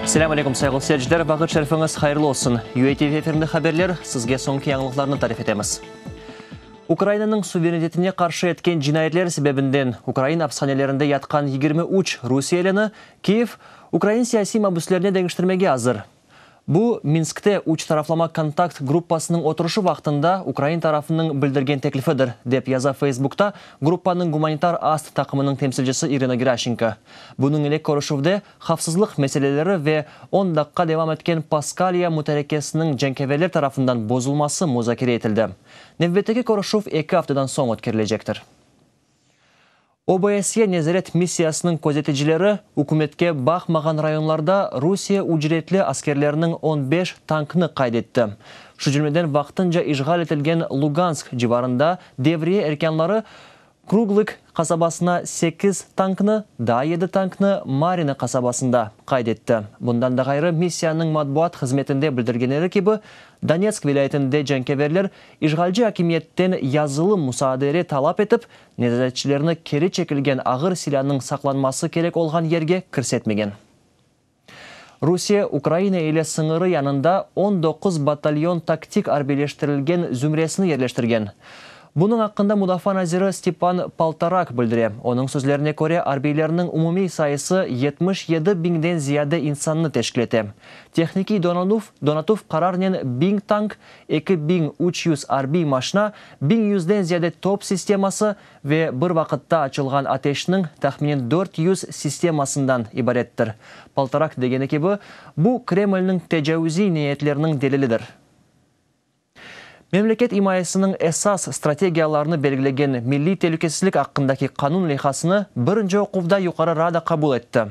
Selâm aleyküm, sayğılı seyirciler, vaqıt şerifiñiz hayırlı olsun. UATV efirinde haberler, sizge soñki yañılıqlarnı tarif etemiz. Ukrainanıñ suverenitetine qarşı etken cinayetler sebebinden ukrain apishanelerinde yatqan 23 rusiyelini Kiyev ukrain siyasiy mabüslerine deñiştirmege azır. Bu, Minskte üç taraflama kontakt gruppasınıñ oturışı vaqtında ukrain tarafınıñ bildirgen teklifidir, dep yaza Feysbukta gruppanıñ gumanitar ast taqımınıñ temsilcisi İrina Geraşenko. Bunıñ ile körüşüvde havfsızlıq meseleleri ve on daqqa devam etken Paskalya mütarekesiniñ cenkâverler tarafından bozulması muzakere etildi. Nevbetteki körüşüv eki aftadan soñ ötkerilecektir. OBSYE nezaret missiyasınıñ közeticileri, ükümetke baqmağan rayonlarda Rusiye ücretli askerleriniñ on beş tanknı qayd etti. Şu cümleden vaqtınca işğal etilgen Lugansk civarında devriye erkânları Kruglık qasabasına sekiz tanknı, daa yedi tanknı Maryino qasabasında qayd etti. Bundan da ğayrı, missiyanıñ matbuat hızmetinde bildirgenleri kibi, Donetsk vilâyetinde cenkâverler işğalci akimiyetten yazılı musaadere talap etip, nezaretçilerni keri çekilgen ağır silânıñ saqlanması kerek olğan yerge kirsetmegen. Rusiye Ukraina ile sıñırı yanında 19 batalyon taktik arbiyleştirilgen zümresini yerleştirgen. Bunıñ aqqında mudafaa naziri Stepan Poltorak bildire. Onıñ sözlerine köre, arbiylerniñ umumiy sayısı 77 biñden ziyade insannı teşkil ete. Tehnikiy donanuv donatuv qararnen 1000 tank, 2300 arbiy maşna, 1100-den ziyade top sisteması ve bir vaqıtta açılğan ateşniñ tahminen 400 sistemasından ibarettir. Poltorak degeni kibi, bu Kremlniñ tecavüziy niyetleriniñ delilidir. Memleket imayesiniñ esas strategiyalarını belgilegen Milliy telükesizlik aqqındaki qanun leyhasını birinci oquvda Yuqarı Rada qabul etti.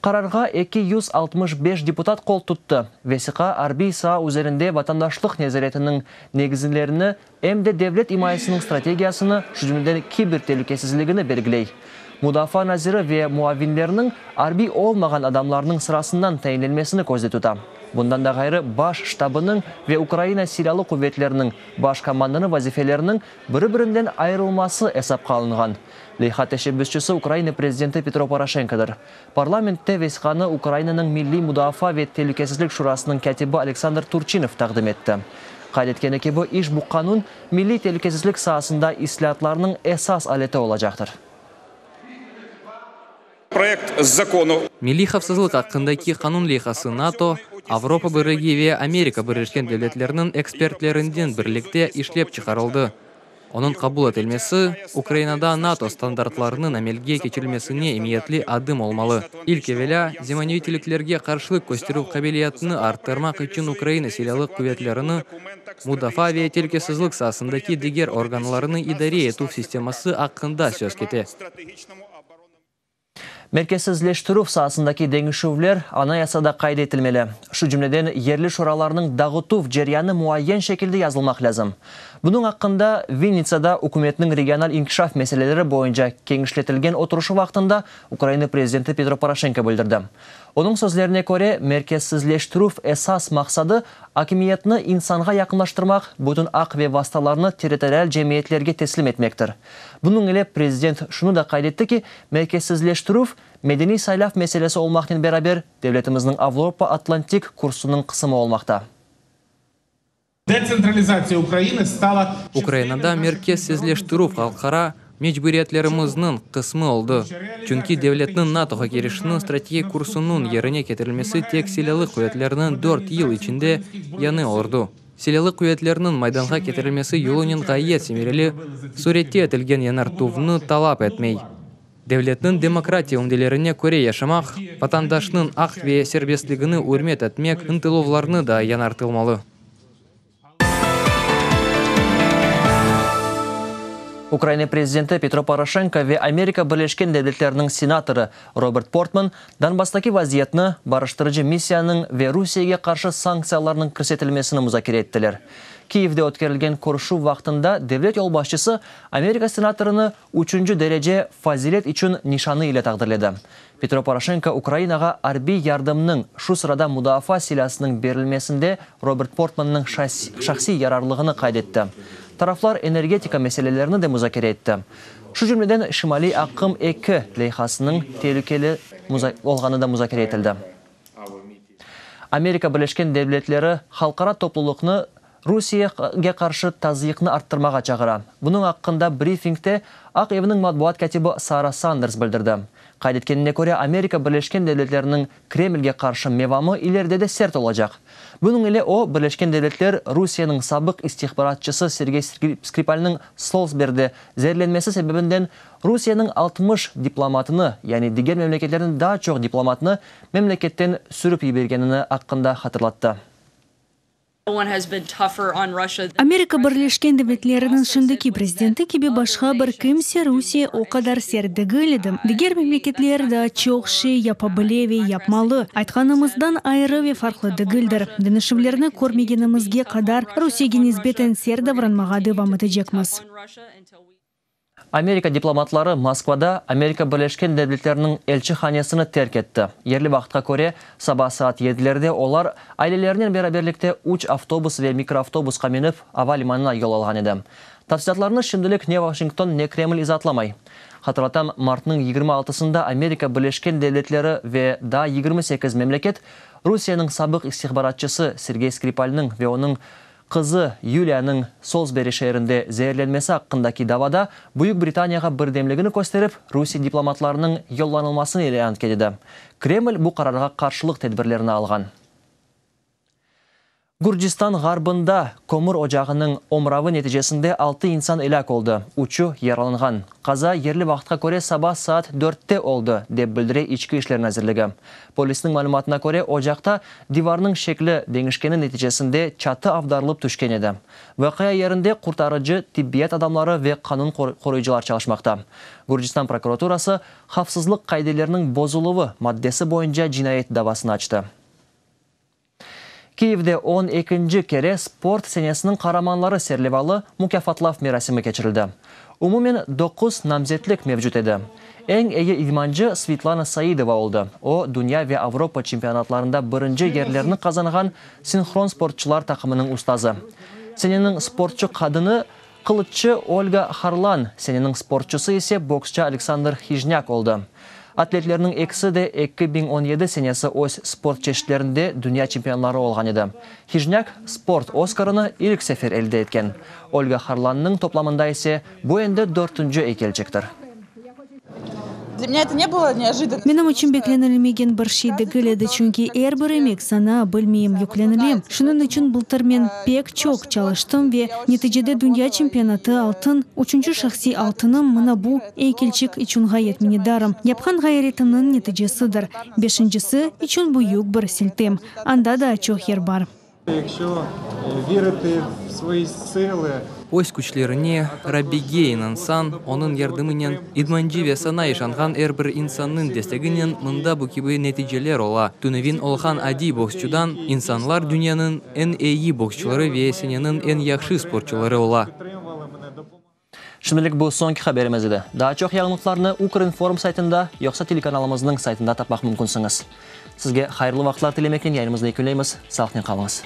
Qararğa 265 deputat qol tuttı. Vesiqa arbiy saa üzerinde vatandaşlıq nezaretiniñ negizlerini em de devlet imayesiniñ strategiyasını, şu cümleden kiber telükesizligini belgiley. Mudafaa naziri ve muavinleriniñ arbiy olmağan adamlarnıñ sırasından tayinlenmesini közde tuta. Bundan da ğayrı, Baş ştabınıñ ve Ukraina Silâlı quvetleriniñ Baş komandanı vazifeleriniñ biri-birinden ayırılması esapqa alınğan. Leyha teşebbüsçisi Ukraina prezidenti Petro Poroşenkodır. Parlamentte vesiqanı Ukrainanıñ Milliy mudafaa ve telükesizlik şurasınıñ kâtibi Aleksandr Turçinov taqdim etti. Qayd etkeni kibi, işbu qanun milliy telükesizlik saasında islâatlarnıñ esas aleti olacaqtır. Proyekt zakonu. Milliy havfsızlıq aqqındaki qanun leyhası NATO, Avropa Birligi ve Amerika Birleşken Devletleriniñ ekspertlerinden birlikte işlep çıqarıldı. Onıñ qabul etilmesi, Ukrainada NATO standartlarınıñ amelge keçirilmesine emiyetli adım olmalı. İlk evelâ, zemaneviy telüklerge qarşılıq kösterüv qabiliyetini arttırmaq içün Ukraina Silâlı quvetlerini, mudafaa ve telükesizlik saasındaki diger organlarını idare etüv sisteması aqqında söz kete. Merkezsizleştirüv saasındaki deñişüvler Anayasada qayd etilmeli. Şu cümleden, yerli şuralarnıñ dağıtuv ceryanı muayyen şekilde yazılmaq lâzim. Bunıñ aqqında Vinnitsada ükümetniñ regional inkişaf meseleleri boyunca keñişletilgen oturışı vaqtında Ukraina prezidenti Petro Poroşenko bildirdi. Onıñ sözlerine köre, merkezsizleştirüv esas maqsadı, akimiyetni insanğa yaqınlaştırmaq, bütün aq ve vastalarnı territorial cemiyetlerge teslim etmektir. Bunıñ ile prezident şunı da qayd etti ki, merkezsizleştirüv, medeniy saylav meselesi olmaqnen beraber, devletimizniñ Avropa-atlantik kursunıñ qısımı olmaqta. Detsentralizatsiya Ukrainı stala. Ukrainada merkezsizleştirüv halqara mecburiyetlerimizniñ qısmı oldı, çünki devletniñ NATOğa kirişiniñ strategik kursunıñ yerine ketirilmesi tek Silâlı quvetlerniñ dört yıl içinde yañı ordu, Silâlı quvetlerniñ maydanğa ketirilmesi yolunen ğayet semereli sürette etilgen yañartuvnı talap etmey. Devletniñ demokratiya ümdelerine köre yaşamaq, vatandaşnıñ aq ve serbestligini ürmet etmek ıntıluvlarnı da yañartılmalı. Ukraina prezidenti Petro Poroşenko ve Amerika Birleşken Devletleriniñ senatorı Robert Portman Donbasstaki vaziyetni, barıştırıcı missiyanıñ ve Rusiyege qarşı sanktsiyalarnıñ kirsetilmesini muzakere ettiler. Kiyevde ötkerilgen körüşüv vaqtında devlet yolbaşçısı Amerika senatorını üçünci derece Fazilet içün nişanı ile taqdirledi. Petro Poroşenko Ukrainağa arbiy yardımnıñ, şu sırada mudafaa silâsınıñ berilmesinde Robert Portmannıñ şahsiy yararlığını qayd etti. Taraflar energetika meselelerini de muzakere etti. Şu cümleden, Şimaliy aqım eki leyhasınıñ telükeli olğanı da muzakere etildi. Amerika Birleşken Devletleri halqara toplulıqnı Rusiyege qarşı tazyıqnı arttırmağa çağıra. Bunıñ aqqında brifingte Aq Evniñ matbuat kâtibi Sara Sanders bildirdi. Qayd etkenine köre, Amerika Birleşken Devletleriniñ Kremlge qarşı mevamı ileride de sert olacaq. Bunıñ ile o, Birleşken Devletler Rusiyeniñ sabıq istihbaratçısı Sergey Skripalniñ Solsberide zeerlenmesi sebebinden Rusiyeniñ 60 diplomatını, yani diger memleketlerden daa çoq diplomatnı memleketten sürip yibergenini aqqında hatırlattı. Amerika Birleşken Devletleriniñ şimdiki prezidenti kibi başqa bir kimse Rusiye o qadar sert degil edi. Diger memleketler daa çoq şey yapa bile ve yapmalı. Aytqanımızdan ayrı ve farqlı degildir. Deñişüvlerni körmegenimizge qadar Rusiyege nisbeten sert davranmağa devam etecekmiz. Amerika diplomatları Moskvada Amerika Birleşken Devletleriniñ elçihanesini terk etti. Yerli vaqıtqa köre, saba saat yedilerde olar ailelerinen beraberlikte üç avtobus ve mikroavtobusqa minip, ava limanına yol alğan edi. Tafsilâtlarnı şimdilik ne Washington, ne Kreml izaatlamay. Hatırlatam, martnıñ 26-sında Amerika Birleşken Devletleri ve daa 28 memleket Rusiyeniñ sabıq istihbaratçısı Sergey Skripalniñ ve onıñ Qızı Yuliyanıñ Solsberi şeerinde zeerlenmesi aqqındaki davada Büyük Britaniyağa birdemligini kösterip, Rusiye diplomatlarınıñ yollanılmasını ilân etken edi. Kreml bu qararğa qarşılıq tedbirlerini alğan. Gürcistan ğarbında kömür ocağınıñ omravı neticesinde altı insan elâk oldı, üçü yaralanğan. Qaza yerli vaqıtqa köre saba saat dörtte oldı, dep bildire İçki işler nazirligi. Polisniñ malümatına köre, ocaqta divarnıñ şekli deñişkeni neticesinde çatı avdarılıp tüşken edi. Vaqia yerinde qurtarıcı, tibbiyet adamları ve qanun qoruyıcılar çalışmaqta. Gürcistan prokuraturası havfsızlıq qaideleriniñ bozuluvı maddesi boyunca cinayet davasını açtı. Kiyevde on ekinci kere Sport senesiniñ qaramanları serlevalı mukâfatlav merasimi keçirildi. Umumen doquz namzetlik mevcut edi. Eñ eyi idmancı Svetlana Saidova oldı. O, dünya ve Avropa çempionatlarında birinci yerlerni qazanğan sinhron sportçılar taqımınıñ ustazı. Seneniñ sportçu qadını, qılıççı Olga Harlan, seneniñ sportçusı ise boksçı Aleksandr Hijnâk oldı. Atletlerniñ ekisi de 2017 senesi öz sport çeşitlerinde dünya çempionları olğan edi. Hijnâk sport Oskarını ilk sefer elde etken. Olga Harlannıñ toplamında ise bu endi dörtünci eykelçiktir. Menim içün beklenilmegen bir şey degil edi, çünki er bir emek saña, bilmeyim, yüklenile. Şunıñ içün bıltır men pek çoq çalıştım ve neticede dünya çempionatı altın, üçünci şahsiy altınım, mına bu eykelçik içün ğayet minnetdarım. Yapqan ğayretimniñ neticesidir. Beşincisi içün büyük bir siltem. Anda daa çoq yer bar. Öz küçlerine, Rabbige inansañ, onıñ yardımınen, idmancı ve saña işanğan er bir insannıñ desteginen mında bu kibi neticeler ola. Tünevin olğan adiy boksçudan insanlar dünyanıñ eñ eyi boksçuları ve seneniñ eñ yahşı sportçuları ola. Şimdilik bu soñki haberimiz edi. Daa çoq yañılıqlarnı Ukrinform saytında yoqsa telekanalımıznıñ saytında tapmaq mümkünsiñiz. Sizge hayırlı vaqıtlar tilemeknen yayınımıznı yekünleymiz. Sağlıqnen qalıñız.